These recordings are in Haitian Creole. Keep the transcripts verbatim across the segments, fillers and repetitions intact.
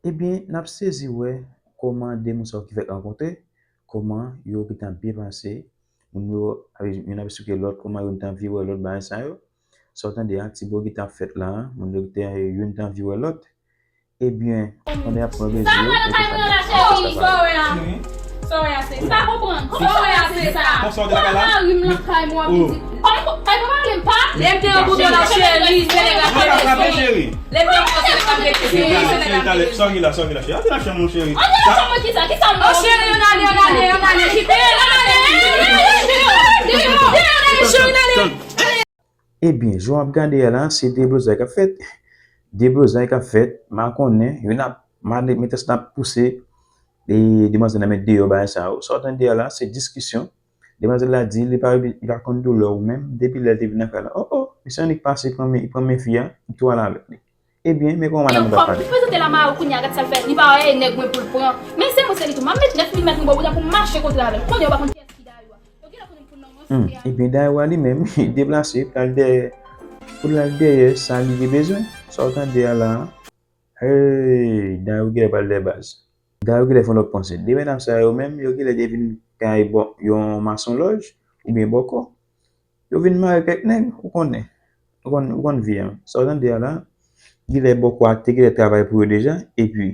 Ebyen, n ap sezi wè kòman de moun sa yo ki fèk rankontre, kòman yo gentan byen pase, moun yo, youn ap esplike lòt kòman youn t anvi wè lòt, bagay sa yo. Sa w tande a, ti bò gentan ap fèt la a, moun yo te, youn t anvi wè lòt. Ebyen, pandan y ap pran plezi yo, yo te fè sa. Sa w wè a? Sa w wè a, se sa. Pa konprann. Sa w wè a, se sa. Kòman mari m lakay mwen ap di. Ay, pa pale m pa. Lè m te rankontre w la, cheri, se nèg la k te bezwen. Lè m te rankontre w la, se nèg la k te bezwen. Cheri, talè, sa w gen la, sa w gen la, cheri. Ate la chanm, mon cheri. Ate la chanm, kisa? Kisa m... Oh, cheri, ann ale, ann ale, ann ale, cheri, ann ale, ann ale, ann ale, cheri, ann ale. Ebyen, jan w ap gade a la, se deblozay k ap fèt. Deblozay k ap fèt, m pa konnen, youn ap, m pa, metrès la ap pouse, e, demwazèl la met deyò bagay sa yo. Sa w tande a la, se diskisyon. Demwazèl la di, li pa, li pa konn doulè w menm, depi lè l te vin nan kay la. Oh, oh, misye annik pase, pran men, pran men fi a, li tou al avèk li. Ebyen, men kòman madanm nan t ap pale. Prezante la mari w kounye a, gad sa l fè. Li pa wè e nèg mwen pou l pran. Men se mwen, se li tou. M ap met nèf milimèt mwen bò pou w, pou m mache kontre avè l. Kounye a ou pa konn kiyès ki Dayou a. Ok, la konnen pou non, non, se a. Ebyen, Dayou a li menm, li deplase, pral dèyè, pou l al dèyè sa li gen bezwen. Sa w tande a la a. Hey, Dayou genlè pral dèyè baz. Dayou genlè fè yon lòt panse. De medam sa yo menm, yo genlè te vin kay bò, yon masonlòj, oubyen bòkò. Yo vin mare kèk nèg, ou konnen. Ou konn, ou konn vi a. Sa w tande a la, genlè bòkò a te genlè travay pou yo deja, epi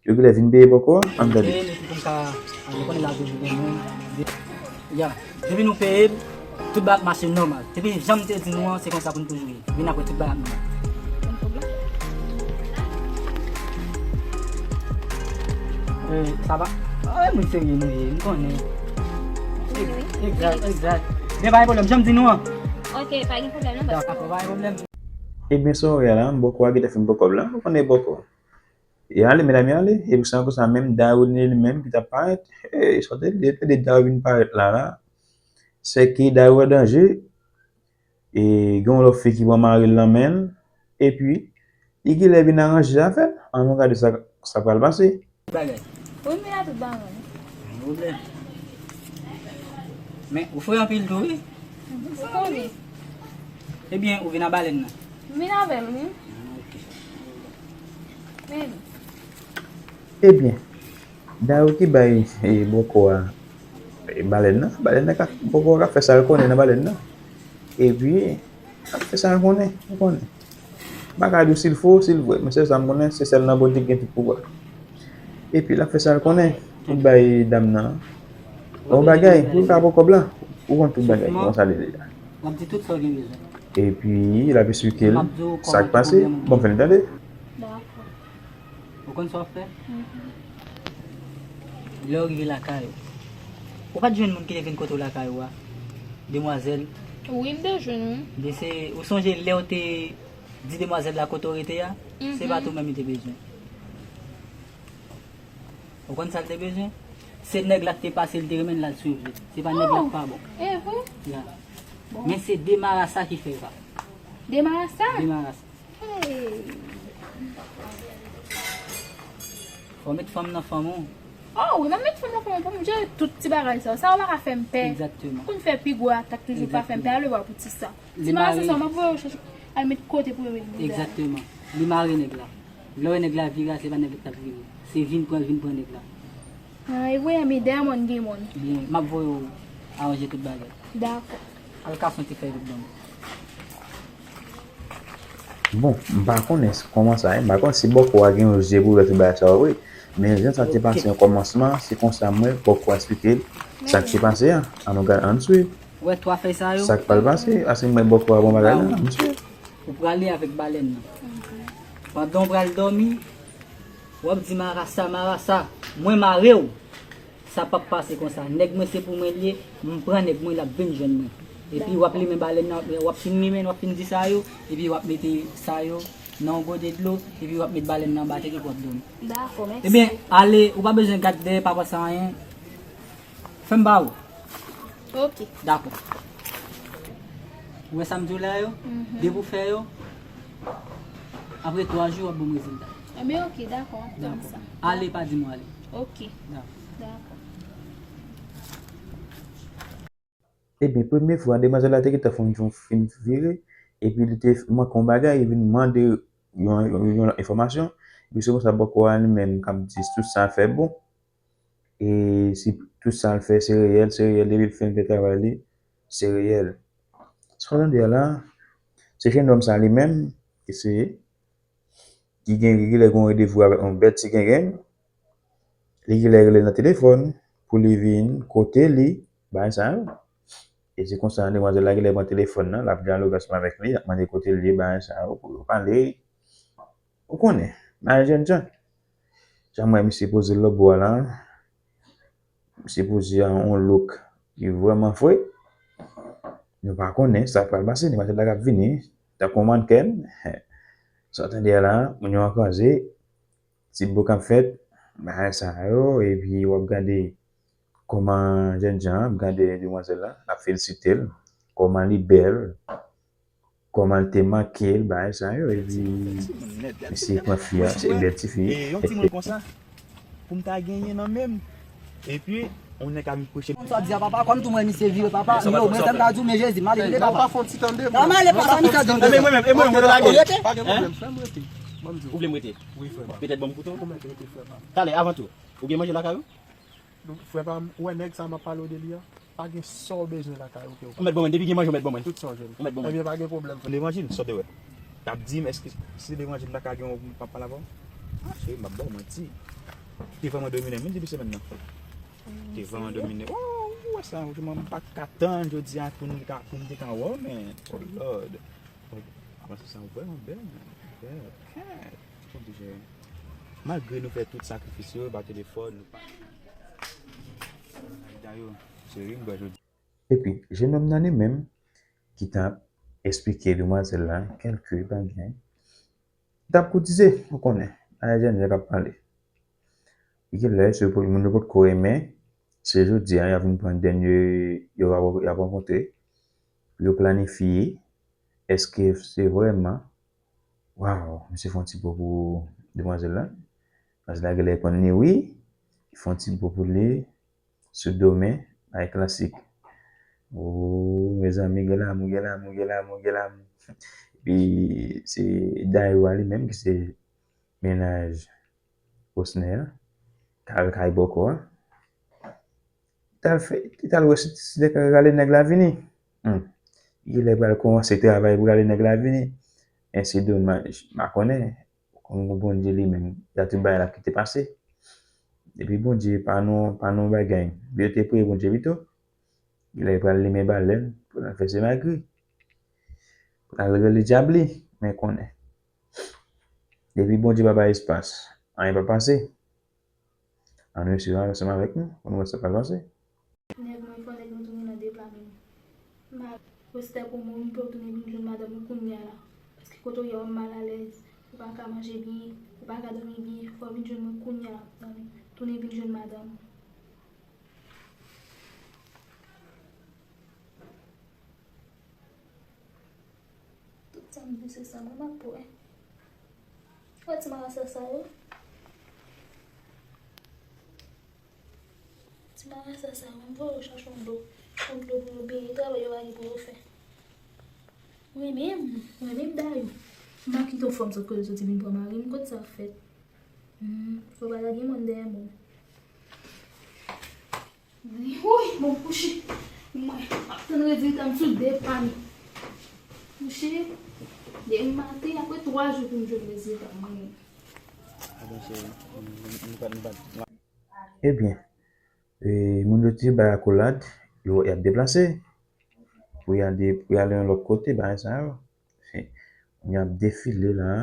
yo genlè vin peye bòkò a, ann tande. Peye nou pou n ka, nou konnen la toujou gen moun. Ya, depi nou peye, tout bagay ap mache nòmal. Depi jan m te di nou an, se konsa pou n toujou ye. Vin apre tout bagay ap nòmal. Konn pwoblèm? Eh, sa va? Ah, moun serye nou ye, m konnen. Egzak, egzak. Men pa gen pwoblèm, jan m di nou an. Ok, pa gen pwoblèm non, baz. Dakò, pa gen pwoblèm. Ebyen, sa w wè a la, bòkò a gentan fin pran kòb la, ou konnen bòkò. E ale, medam, e ale, epi se konsa menm Dayou li menm ki t ap parèt. Hey, sa w te di, epi de Dayou vin parèt la, la. Se ke Dayou an danje, e gen yon lòt fi ki pran mari l nan men l, epi li genlè vin aranje zafè l. Ann nou gade sa, sa pral pase. Bagay. Wi, m vin ak tout bagay. Pa gen pwoblèm. Men, ou fre anpil tou, wi. Ou konnen. Ebyen, ou vin ak balèn nan? M vin avè l, wi. Ah, ok. Men. Ebyen, Dayou ki bay, e, bòkò a, e, balèn nan. Balèn nan ka, bòkò a ka fè sa l konnen nan balèn nan. Epi, l ap fè sa l konnen, ou konnen. M pa ka di w si l fo, si l vre, men sèl sa m konnen, se sèl nan Bondye ki gen tout pouvwa. Epi, l ap fè sa l konnen, pou l bay dam nan yon bagay, pou l ka pran kòb la. Ou konn tout bagay, kòman sa l ye deja. L ap di tout sa w gen bezwen. Epi, l ap esplike l sa k pase. Bon, fè l tande. Dakò. Ou konn sa w ap fè? Mhm. Lè w rive lakay ou, ou pa t jwenn moun ki te vin kote w lakay ou a? Demwazèl? Wi, m te jwenn, wi. Ebyen, se, ou sonje lè w te di demwazèl la kote w rete a? Se pa tou menm li te bezwen. Ou konn sa l te bezwen? Se nèg la k te pase, l te renmen l al swiv li. Se pa nèg la k pa bon. E vre? Ya. Bon. Men se demarasa ki fè sa. Demarasa? Demarasa. Hey. Fò w met fanm nan fanm ou. Oh, wi, m ap met fanm nan fanm ou pou m jere tout ti bagay sa yo. Sa yo pa ka fè m pè. Egzakteman. Pou m fè pi gwo atak toujou pa fè m pè. Egzakteman. Ale wè pou ti sa. Ti mare sa, m ap voye w chèche al met kote pou yo met bouda. Egzakteman. Li mare nèg la. Lè w wè nèg la vire a, se pa nèg la k t ap vire. Se vin pran l, vin pran nèg la. Ah, e vre, men dèyè mòn gen mòn. Byen, m ap voye w aranje tout bagay. Dakò. Al kase yon ti fèy vit ban m. Bon, m pa konnen kòman sa ye, m pa konnen si bòkò a gen yon je pou wè tout bagay sa yo vre. Men jan sa te pase nan kòmansman, se konsa m wè bòkò a esplike l sa k te pase a. Ann nou gade, ann swiv. Ou wè twa fèy sa yo? Sa k pral pase, ase m wè bòkò a pran bagay la, ann swiv. Ou prale avèk balèn nan. Pandan w pral dòmi, w ap di marasa, marasa, mwen mare w. Sa p ap pase konsa. Nèg mwen se pou mwen l ye, m pran nèg mwen, l ap vin jwenn mwen. Epi w ap limen balèn nan, w ap fin limen, w ap fin di sa yo, epi w ap mete sa yo nan yon gode dlo, epi w ap met balèn nan anba tèt ou, w ap dòmi. Dakò, mèsi. Ebyen, ale, ou pa bezwen gad dèyè, pa panse anyen. Fè m ba ou. Ok. Dakò. Ou wè sa m di w la yo? Mhm. Depi w fè yo, apre twa jou, w ap ban m rezilta. Enben, ok, dakò, m ap tann sa. Dakò. Ale, pa di m ale. Ok. Dakò. Dakò. Ebyen, premye fwa, demwazèl la te gentan fin, fin vire, epi li te manke yon bagay, li vin mande yon, yon, yon lòt enfòmasyon, Epi se konsa bòkò a li menm k ap di tout sa l fè bon. E si tout sa l fè se reyèl, se reyèl, depi l fin fè travay li, se reyèl. Sa w tande a la, se jennonm sa li menm, ki se, ki gen, ki genlè gen yon randevou avèk yon bèl ti gengenn, li genlè rele nan telefòn pou li vin kote li, bagay sa yo. E se konsa demwazèl la genlè pran telefòn nan, l ap dyaloge ansanm avèk li, l ap mande kote l ye, bagay sa yo, pou yo pale. Ou konnen, bagay jènjan. Jan m wè misye poze l lòtbò a la, misye poze a yon look ki vrèman fre. Nou pa konnen sa k pral pase, demwazèl la k ap vini, tankou yon mannken. Sa w tande a la, moun yo an kraze, ti bo k ap fèt, bagay sa yo, epi w ap gade kòman jènjan an ap gade demwazèl la, l ap felisite l, kòman li bèl, kòman l te make l, bagay sa yo, epi misye pran fi a, se bèl ti fi. E yon timoun konsa, pou m ta genyen nan men m, epi yon nèg ka vin preche. Sa di a papa, kòm tou mwen misye vire papa, yo, mwen sa m ka di w, men Jezi, m ale vle papa. Papa fè yon ti tande. Nan m ale papa, m ka di w. E mwen menm, e mwen menm, mwen lage. Ou rete? Pa gen pwoblèm, frè m rete. Ban m di w. Ou vle m rete? Wi, frè m. Petèt ban m koute w. Ou mèt rete, frè m. Talè, avan tou, ou gen manje lakay ou? Frè pa m, ou wè nèg sa m ap pale w de li a? Pa gen sa w bezwen lakay ou ke w pa. Ou mèt ban mwen, depi gen manje, ou mèt ban mwen. Tout sa w jwenn. Ou mèt ban mwen. Ebyen, pa gen pwoblèm, frè. Levanjil, sa w te wè. T ap di m, èske si levanjil m ta ka gen yon, m p ap pale avè w? Ah, cheri, m ap ba w manti. Te vrèman domine m, wi, depi semèn nan. Te vrèman domine. Oh, ou wè sa, m pa t ka tann jodi a pou n ka, pou m te ka wè w, men, oh Lord. Kòmanse sa vrèman bèl, man. Bèl. Kèt. Malgre nou fè tout sakrifis yo, pa telefòn, nou pa. Ayda yo, seri m bwè jodi. Epi, jennonm nan li menm, ki t ap esplike demwazèl la kèlke bagay, li t ap koutize, ou konnen, bagay jènjan k ap pale. Li genlè, se pou moun yo potko renmen, se jodi a, y ap vin pran dènye, yo va, y ap rankontre, pou yo planifye, èske se vrèman, waw, misye fè yon ti po pou demwazèl la. Demwazèl la genlè konn li, wi, li fè yon ti po pou li, sou do men, bagay klasik. Oh, mezanmi, gen lanmou, gen lanmou, gen lanmou, gen lanmou. Epi, se Dayou a li menm ki se mennaj Osner a, k al kay bòkò a. T al fè, t al wè si, si nèg la rale nèg la vini. Hmm. Li lè pral kòmanse travay pou rale nèg la vini. Men se domaj, m pa konnen. Konn Bondye li menm, y a tout bagay la ki te pase. Epi Bondye pa nan, pa nan bagay. Yo te priye Bondye pito. Li lè pral limen balèn pou l al fè simagri. Pou l al rele dyab li, men konnen. Depi Bondye pa bay espas, anyen pa pase. Ann rete ansanm avèk nou, pou nou wè sa k pral pase. Nèg mwen, fò nèg mwen tounen nan de pla menm. Ma, respè pou mwen, m pou tounen vin jwenn madanm ou kounye a la. Paske kote w ye a, w ap malalèz. Ou pa ka manje byen, ou pa ka dòmi byen. Fò w vin jwenn mwen kounye a la, zanmi. Tounen vin jwenn madanm ou. Tout sa m di se sa mwen m ap pran. Wè ti marasa sa yo. Ti marasa sa yo, m voye yo chache yon dlo. Yon dlo pou yo benyen, travay yo pa gen pou yo fè. Mwen menm, mwen menm Dayou. M pa kite yon fanm sot kote l soti vin pran mari m, kot sa ap fèt? Hmm, fò pa lage mòn dèyè mòn. Woy, bon, kouche. Mwen ap tann rezilta m sou de pa m. Kouche, demen maten, apre twa jou pou m jwenn rezilta m, mwen menm. Ebyen, e, moun yo te bay akolad, yo, y ap deplase. Pou y ale, pou y ale yon lòt kote, bagay sa yo. Y ap defile la.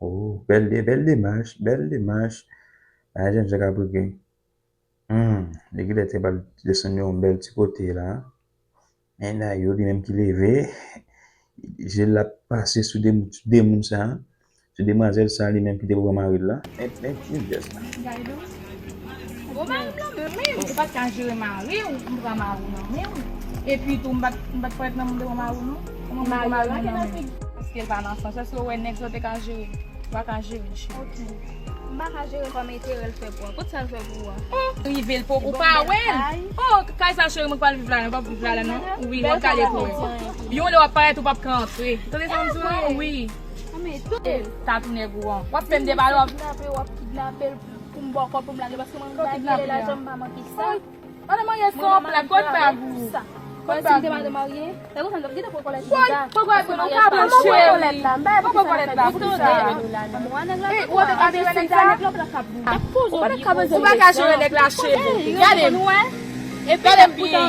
Oh, bèl, bèl demach, bèl demach. Bagay jènjan k ap regle. Hmm, nèg la te pral desann yon bèl ti kote la. Men Dayou li menm ki leve, je l ap pase sou de, sou de moun sa, sou demwazèl sa li menm ki te pran mari l la. Men, men, men jès la. Gade, ou pran mari m nan men m, ou pa t ka jere mari w, m pran mari w nan men w. Epi tou, m pa t, m pa t parèt nan moun te pran mari w non. Kòman m pran mari w nan men w? Paske l pa nan sans, èske w wè nèg sa w te ka jere? Ou pa ka jere l, cheri. Ok. M pa ka jere kòm enterè l fè pou an. Kot sa l fè pou ou a? Oh, rive l poko pa wè l. Oh, kay sa cheri mwen pral viv la, non, w ap viv la, la, non? Wi, w ap gade pou wè. Yon lè w ap parèt, ou p ap ka antre. Tande sa m di w la? Wi. Sa tou nèg ou an. W ap fè m debale, w ap kidnape, w ap kidnape l pou m bòkò, pou m lage, paske mwen pa gen lajan, m pa manke sa. Mwen pa manke sa. Kote bag ou? Kote bag ou? Mwen si m te pa te marye, lè konsa m t ap gentan pran kòlèt deja. Pran kòlèt la, m bay pou kòlèt la, pou kisa? Ou te ka jere nèg sa? Ou pa ka jere nèg la, cheri. Gade m. Gade m byen.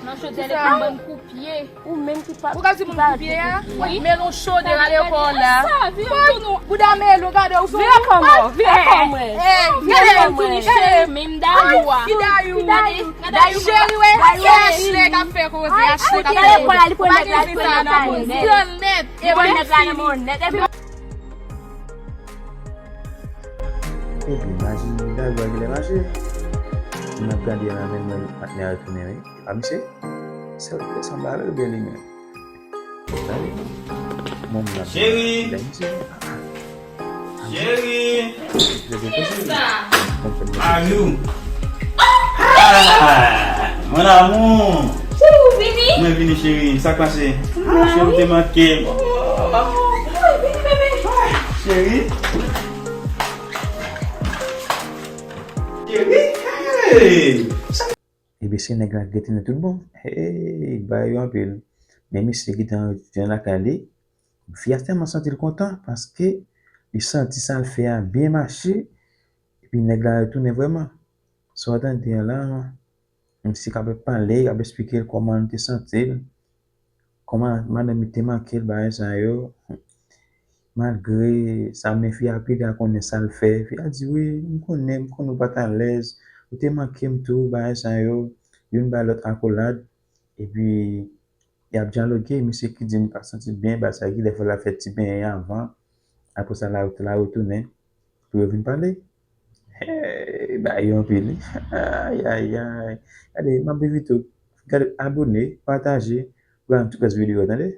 Nan chodyè l epi m ban n koupye. Ou menm ki pa. Ou ka di moun koupye a? Wi. Men nou chode ale kò la. Bouda Melo, gade ou sou. Vire kò mwen, vire kò mwen. Gade m, gade m. Men m dayou a. Ki dayou? Dayou. Cheri, wè. Se Ashley k ap fè koze. Ashley k ap fè koze. Li pran nèg la, li pran nèg la nan men w nèt. Li pran nèg la nan men w nèt. Epi Epi, imajine dayou a genlè mache. Moun ap gade a la menm lè patnè a retounen, wi. E pa misye? Sèl ki sanble avè l oubyen li menm? Gade. Bon, moun ap gade misye. Cheri! Cheri! Kiyès sa? Mari w. Ah, mon amour! Cheri, ou vini? Mwen vini, cheri. Sa k pase? Ah, cheri, ou te manke m. Oh, vini, bebe. Ah, cheri. Cheri, hey! Ebyen, se nèg la k rete nan tout bon. Hey, bay yo anpil. Men misye gentan rete nan lakay li. Fi a tèlman santi l kontan paske li santi sa l fè a byen mache. Epi nèg la retounen vrèman. Sa w tande a la, misye k ap pale, k ap eksplike l kòman l te santi l. Kòman madanm li te manke l, bagay sa yo. Malgre sa, men fi a ap ede a konnen sa l fè. Fi a di, wi, m konnen, m konnen w pa t alèz. Ou te manke m tou, bagay sa yo. Youn bay lòt akolad. Epi, y ap dyaloge, misye ki di li pa santi l byen, bagay sa yo, kilè fò l al fè ti benyen anvan. Apre sa, l a, l a retounen. Pou yo vin pale. Hey, bagay yo anpil, wi. Ay, ay, ay. Gade, m ap envite w. Gade, abòne, pataje. Pou gade tout rès videyo, tande?